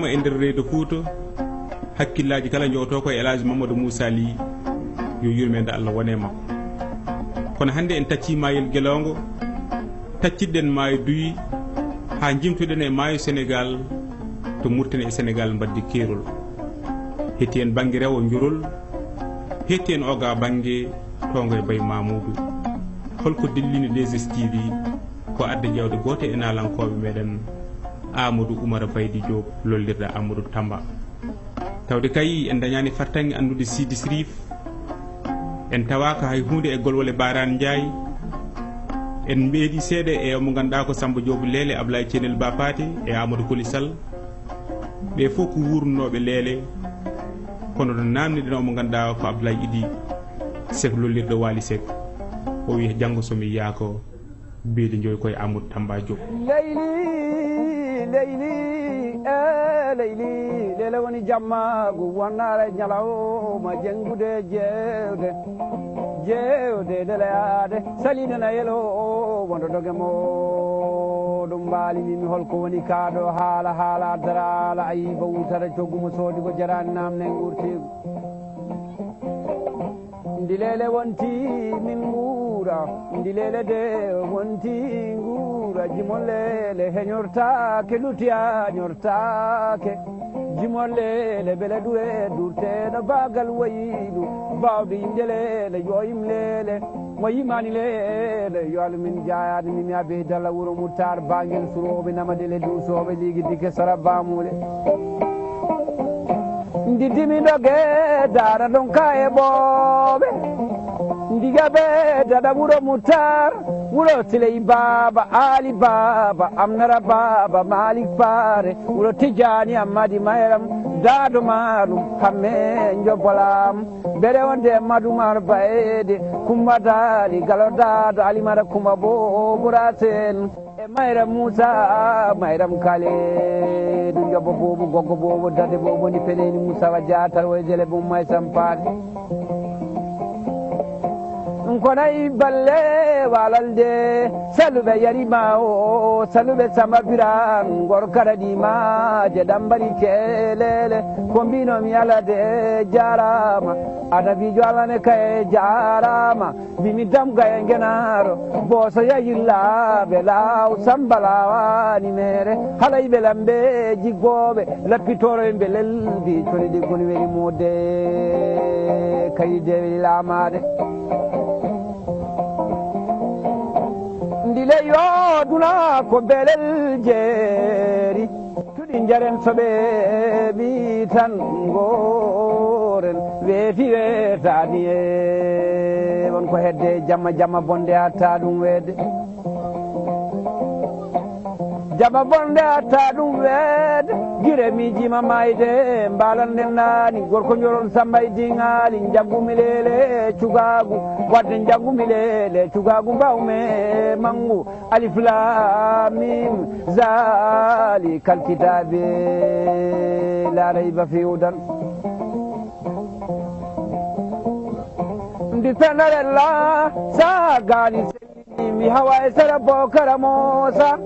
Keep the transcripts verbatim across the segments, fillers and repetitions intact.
E nder reedo Fuuta, hakkillaaji kala njowtoo ko e El Hadji Mamadou Moussa Ly, yo yurmeende Allah wone makko. Kono hannde en taccii maayel Gelongo, tacciɗen maayo Duy, haa njimtoɗen e maayo Senegaal, to Murtani e Senegaal mbaddi keerol. Hetti en bannge rewo Njorol, hetti en oga bannge toongo e Bay Mamoudou. Holko dillini deux S T V? Ko adda ƴeewde gooto e naalankooɓe meɗen, Amadou Oumar Baydy Diop, lollirɗo Amadou Tamba. Tawde kay en dañaani fartaŋŋe anndude Sidi Sirif, en tawaaka hay huunde e golwole Baaraan Njaay, en mbeeɗi seeɗa e omo ngannduɗaa ko Samba Diop Leele, Ablaye Cenel Ba Paate e Amadou Koli Sall. Ɓe fof ko wuurnooɓe Leele, kono no naamniɗen omo ngannduɗaa ko Abdoulaye Idi, chef lollirɗo Waly Seck. O wiya janngo so mi yiyaaka, beeli njoy koye Amadou Tamba Diop. Leyli, leyli, e leyli, lele woni jammaagu, wonnaare ñalawma, jenngude jeewde, jeewde leleyaade, saliide na yelo, wonto doge mo ɗum mbaali, mimi holko woni kaado haala, haala daraala, ayi ba wutata coggu mo soodi ko jaraani naamne ngurtiigu. Ndi leele wonti min nguura, ndi leele de wonti nguura, jimol leele heñortaake, lutti añortaake. Jimol leele bele ɗure durte no baagal wayilu, baawde yimde leele yo yim leele, mo yimani leele yo alu min jaayaade mimi abe dalla wuro muttar baangel surooɓe namadele duusooɓe liigi dike sara baamuule. Ndi dimi doge daara ɗon ka e ɓooɓe. Ndi gabe dada wuro Mutar, wuro Siley Baaba, Ali Baaba, Amnara Baaba, Malik Paare, wuro Tijani Ammadi Mayram, Daado Maalum, Hamme Njobolam. Bere wonde Madu Mar Baede, Kumba Daali, Galo Daado, Alimara Kumba Bo, Burasen. E Mayram Muusa, Mayram Kale, ɗum jobbo boobo, goggo boobo, dade boobo, ni peneeni Muusa wa jaatar, woy jele bum may sampaade. Ɗum ko nayi balle walalde, saluɓe yari ma o, saluɓe Samba Biran, ngor karaɗi ma, je ɗambari kelele, ko mbino mi alade jarama, adabijo alane kaye jarama. Bimi damga e ngenaaro, booso yayillaaɓe laaw, Samba laawaani meere, halay ɓe lambeeji gooɓe, lappitooro e mbelel bi coni ɗi goni weli moode, kayi de weli laamaade. Ndi ley o duna ko belel jeeri. Tuɗi njaren soɓe mi tan ngoren weeti weetaani e won ko hedde jamma jamma bonde hatta ɗum weede. Jamma bonde hatta ɗum weede gire miijima mayde mbalan nden naani gorko njoron samba e diŋaali njagumi leele cugaagu wadde njagumi leele cugaagu mbawme mangu. Alif Lam Mim, Zalikal Kitabi, la rayba fi hudan. Ndi fenere la sagani mi hawa e sara bokara Musa,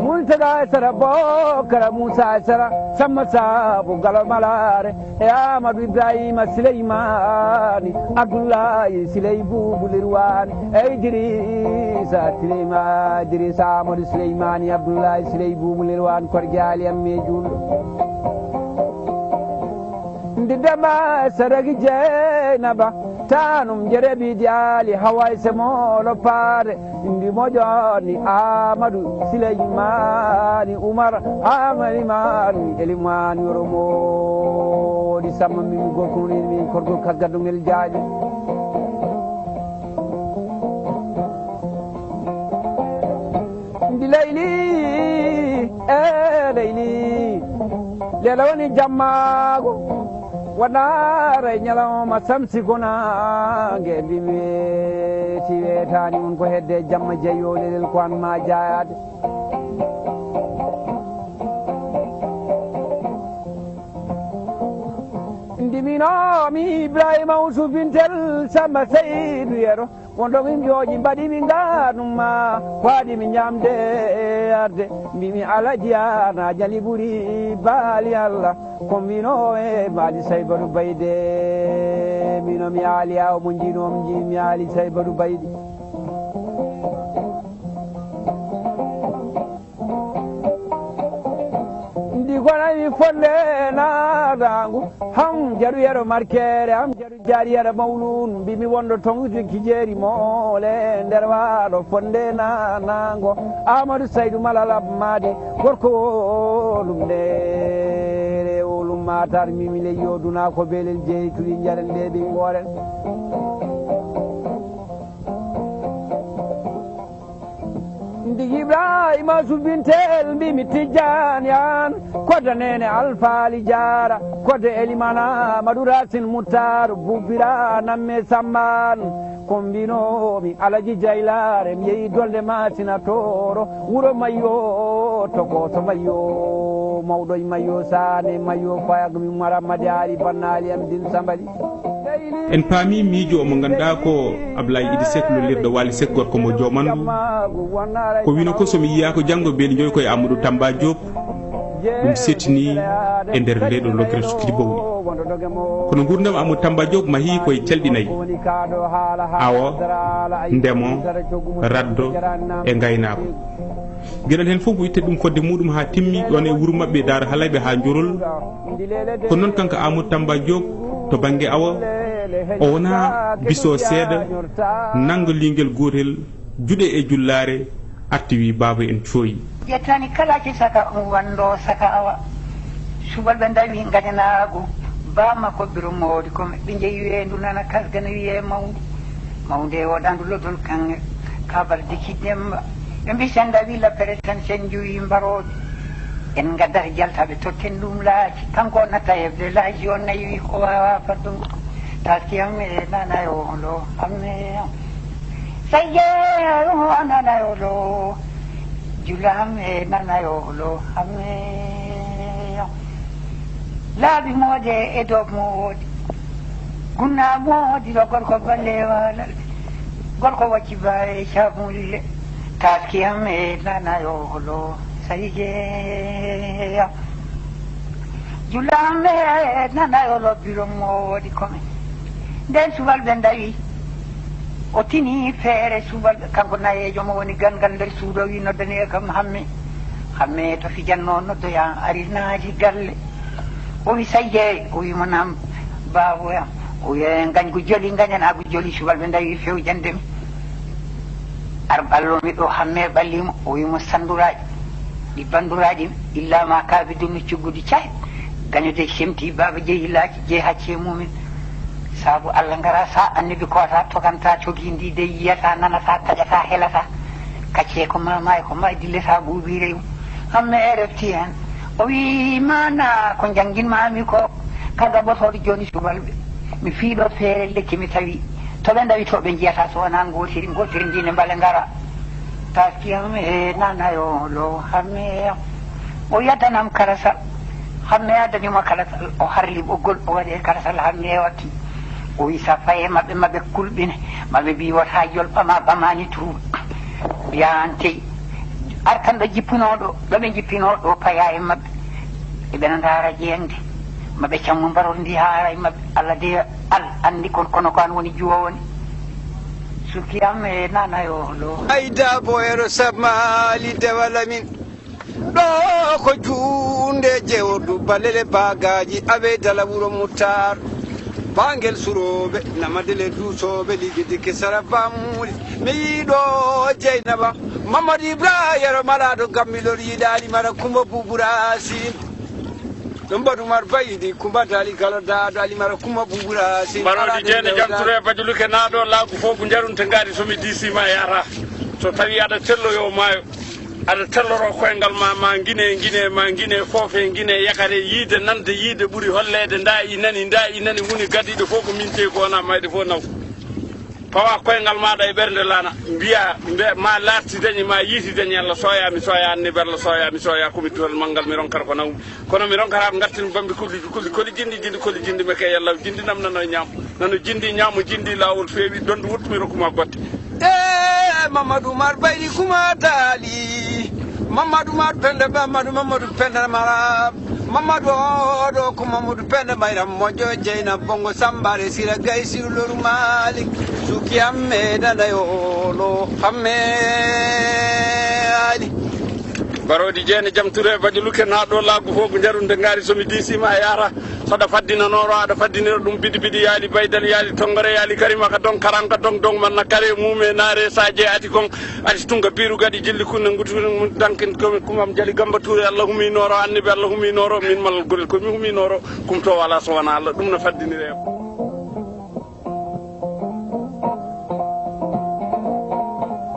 Muntaga e sara bokara Musa e sara sama sabu galo malare. E Amadou Ibrahima Sileymani, Abdoulaye Siley Boubou Lirwani, e Idrissa Sileymani, Idrissa Amadou Sileymani, Abdoulaye Siley Boubou Lirwani, Korjaali am me julɗo. Ndi dema Saragi Jeynaba, tanum jerebi diali hawai semolo pare. Ndi moƴoni Amadou Sileymani Oumar Amari Mani Elimani Oromo ɗi samma min gokuni min korgol kaggadungel jaaƴo. Ndi leyli e leyli lela woni jammaago. Wonare ñalawma samsi ko nange mbi weeti weetaani on ko hedde jamma jeyo lelel ko an ma jaayaade. Ndi Mino mi Ibrahima Usufin Tel Samba Seydu Yero, wonɗo min jooɗi mbaɗi mi ngaanuma, waɗi mi ñamde e yarde, mbimi Alaji an a jali ɓuri baali Allah, ko mbino e mbaali Saybatu Bayde, mino mi aali awo mo njiino mi nji mi aali Saybatu Bayde. Ndi gonani fonde naataangu, ham jaru yero markere, ham jaru jaari yero mawlun, mbimi wonɗo tongude kijeeri moole, nder waalo fonde naataango. Amadou Saydou Malal Abmadi, gorko wolum ndeere, wolum matar, mimi le yoduna ko belel jeyi tuli njaren nde ɓe ngoren. Ndigi Ibrahima Subintel mbimi Tijjani an, kodda nene Alfaali Jaara, kodda Elimana Madu Rasin Muttar, bubira namme Samban. Ko mbinomi Alaji Jaylaare, mi yehi Dolde Masina Tooro, wuro Mayyo, Tokoso Mayyo, mawɗo e Mayyo Saane, Mayyo Fayak, mi Maramadi Ali, Bannaali am din Sambali. En paami miijo mo ngannduɗaa ko Ablaye Idi Seck lollirɗo Waly Seck gorko mo Joomandu. Ko wino ko so mi yiyaako janngo beeli njoy koye Amadou Tamba Diop. Ɗum settini e nder ndeɗo lokkere sukkiti bowɗi. Kono nguurndam Amadou Tamba Diop mahii koye calɗi nayi. Awo, ndemo, raddo e ngaynaako. Geɗal heen fof ko itte ɗum fodde muɗum haa timmi ɗoon e wuro maɓɓe Daara Halayɓe haa Njorol. Ko noon kanko Amadou Tamba Diop to bannge awo, o wonaa biso seeɗa, nannga liingel gootel, juɗe e jullaare, arti wi baaba en cooyi. Ƴettani kala ki saka on wanndo saka awa. Subalɓe ndawi ngañanaagu, ba makko biro moodi kome. Ɓe njeyi weendu nana kasgana wiyee mawndu. Mawnde e woɗandu lodol kaŋŋe, kabaldi ki Demba. Ɓe mbi sen ndawi lappere tan sen njowi mbarooje. En ngaddata jaltaɓe totten ɗum laaji. Kanko o natta heɓde laaji o nayi wi ko wawa faddugo. Taski am e nana e wolo am e Sayye o nana e wolo. Jula am e nana e wolo am e laabi moode e dob mo woodi. Gunna moodi ɗo gorko ballewa. Gorko wacci ba e camulle. Taski am e nana e wolo. Sayye. Jula am e nana e wolo biro mo woodi kome. Nden subalɓe ndawi. O tini feere subalɓe, kanko nayeejo mo woni gangal nder suudo, wi noddani e kam Hamme. Hamme to fijanno noddoya ari naati galle. O wi Sayye, o wi mo nam baaboyam. O wi e ngañgu joli, ngañanaagu joli, subalɓe ndawi fewjande mi. Ar ɓallo mi ɗo Hamme ɓalli mo, o wi mo sanduraaji. Ɗi banduraaji illa ma kaabi dunno cuggudu cay. Gaño de semti baaba jeyi laaji jeyi hacce mumin. Sabu Allah ngara sa annabi kota toganta cogi ndi de yiyata nanata taƴata helata. Kacce ko mama e ko ma dillata ɓuuɓi rew. Hamme e refti hen. O wi mana ko jangin mami ko. Kaga ɓotoɗo joni subalɓe. Mi fiiɗo feere lekki mi tawi. To ɓe ndawi to ɓe njiyata so wona ngotiri, ngotiri ndi ne mbale ngara. Taski am e nanayo lo hamme am. O yaddanam karasal. Hamme addanimo karasal, o harli ɓoggol, o waɗi e karasal hamme e wakki. O wi sa faye maɓɓe, maɓe kulɓine, maɓe mbi wota yolɓama bamani tuuba. Yantey. Artan ɗo jippunoɗo, ɗo ɓe jippinoɗo paya e maɓɓe. Eɓena ndaara jeengde. Maɓe cammu mbarol ndi haara e maɓɓe. Allah de al anndi kon kono ko an woni juwo woni. Suki am e nanayo lo. Ay dabo ero sabmali dewalamin. Ɗo ko juunde jewordu balele bagaji awe dala wuro muttar. Bangel suroɓe namadele dusoɓe ligidi ke sara bamuli. Mi yiɗo jeynaba. Mamadou Ibrahima yero malaɗo gam milor yiɗali mara kumba buburasin. Ɗum mbaɗu mar bayidi kumba dali galo daado ali mara kumba buburasin. Mbaroɗi jeene jam ture bajuluke naaɗo laagu fof ko njarunte ngaari so mi diisima yara. So tawi aɗa telloyo maayo. Aɗa telloro koyngal ma, ma ngine, ngine, ma ngine, foofe, ngine, yakare, yiide, nande, yiide ɓuri holleede, nda i nani, nda i nani, woni gadiiɗo fof ko min teyi ko wona mayde fof naw. Fawa koyngal maaɗa e ɓernde laana, mbiya mbe ma laarti dañi ma yiiti dañi, Allah sooya mi sooya annabi, Allah sooya mi sooya ko mi dural manngal mi ronkata ko nawmi. Kono mi ronkata ko ngartin bambi kulli kulli koli jindi jindi koli jindi me kay Allah jindi nam nano ñaam nano jindi ñaamo jindi laawol feewi dondu wuttu mi rokkuma botte. E Mamadou Oumar Baydi Kuma Taali, Mamadou Oumar Penda, Mamadou, Mamadou Penda Mara, Mamadou Odo ko Mamadou Penda Mayram Moƴƴo Jeyna Bongo Sambare Sira Gay Sir Loru Malik Suki Amme Danda Yolo Amme Ali. Barodi Jeene Jam Touré Bajo Luke na ɗo laagu fof ko njarunde ngaari so mi diisima a yaara. Saɗa faddinanoro aɗa faddinira ɗum bidi bidi yaali baydal yaali tongore yaali karima ka don karanka dong dong man na kare mume nare saje ati kon ati tunga biru gadi jilli kunne ngutu mun dankin ko kumam jali gamba tuure Allah huminoro annabi Allah huminoro min malal gorel ko mi huminoro kumto wala so wana Allah ɗum no faddinire.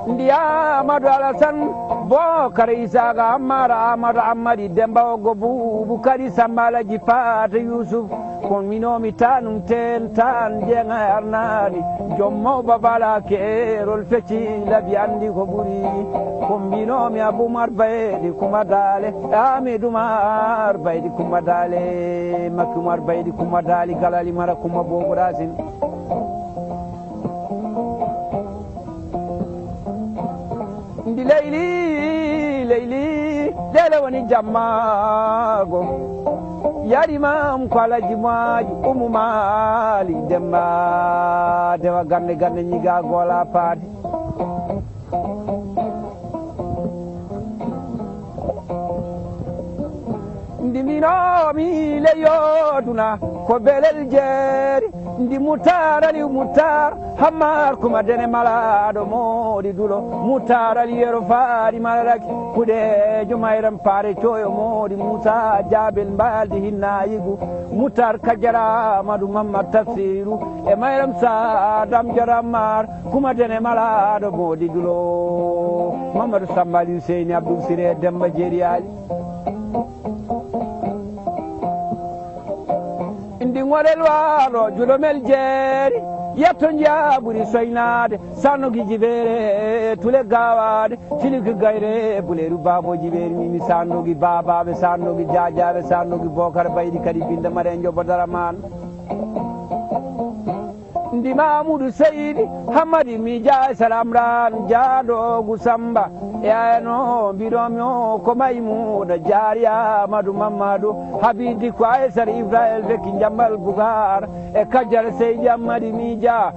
Ndi Amadou Alassane Bokar Isaka Ammara Amadou Ammadi Demba Oggo Bubu Kadi Samba Alaji Fata Yusuf. Kon minomi tanum ten tan jeŋa arnani jom mawba bala kerol fecci labi andi ko ɓuri. Kon mbinomi Abou Oumar Baydi Kuma Dale Amidou Oumar Baydi Kuma Dale Makki Oumar Baydi Kuma Dali Galali Mara Kuma Bobo Racine. Ndi leyli leyli lele woni jammaago. Yarimam ko alaji maaji Umu Maali Demba Dewa gande gande ñiga gola paati. Ndi minomi leyoduna ko belel jeeri. Ndi Moutar Aliou Moutar Hammar Kuma Dene Malaɗo Moodi Dulo Moutar Aliou Yero Faari Malaraki Kuɗejo Mayram Paare Coyo Moodi Moussa Jabel Mbaldi Hinnayigu Moutar Kajara Amadou Mammad Tafsiru e Mayram Sadam Jara Ammar Kuma Dene Malaɗo Moodi Dulo Mamadou Samba Aliou Seyni Abdoul Siré Demba Jeeri Ali. Ndi ŋolel waalo julomel jeeri yetto njaaburi soynaade sannogi jibeere tule gaawaade tiliki gayre buleeru baabooji ɓeeri mimi sandogi baabaaɓe sandogi jaajaaɓe sandogi bookar bayɗi kadi binnda mare njobo dara maan. Ndi Mamudu Seydi Hammadi mi jaay salam ran jaadoogu Samba e ayano mbiɗomi o ko Maymuda Jaari Amadu Mammadu Habidi ko Aysar Ibrahim Fekki Jambal Bugar e Kajal Seydi Hammadi mi jaa.